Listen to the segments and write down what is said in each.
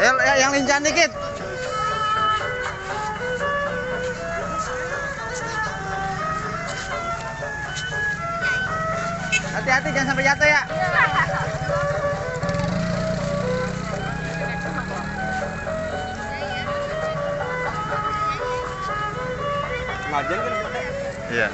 Yang lincah dikit. Hati-hati jangan sampai jatuh ya. Ngajar kan? Iya.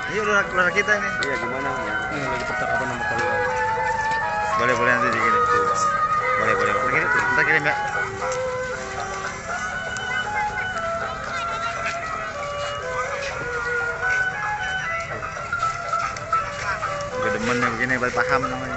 Ini udah kita ini. Iya gimana? Ini lagi percakapan sama kalian. Boleh nanti dikirim. Boleh. Kita kirim ya. Udah demen ya begini, baru paham namanya.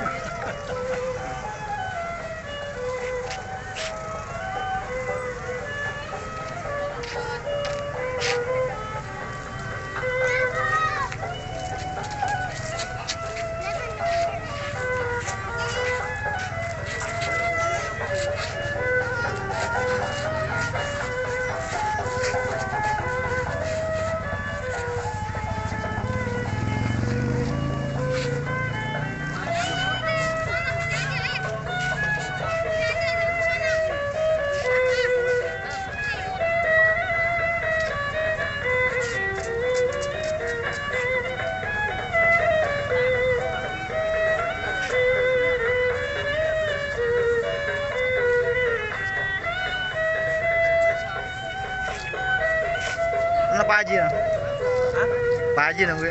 Mana Pak Haji? Pak Haji nunggu.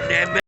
Dia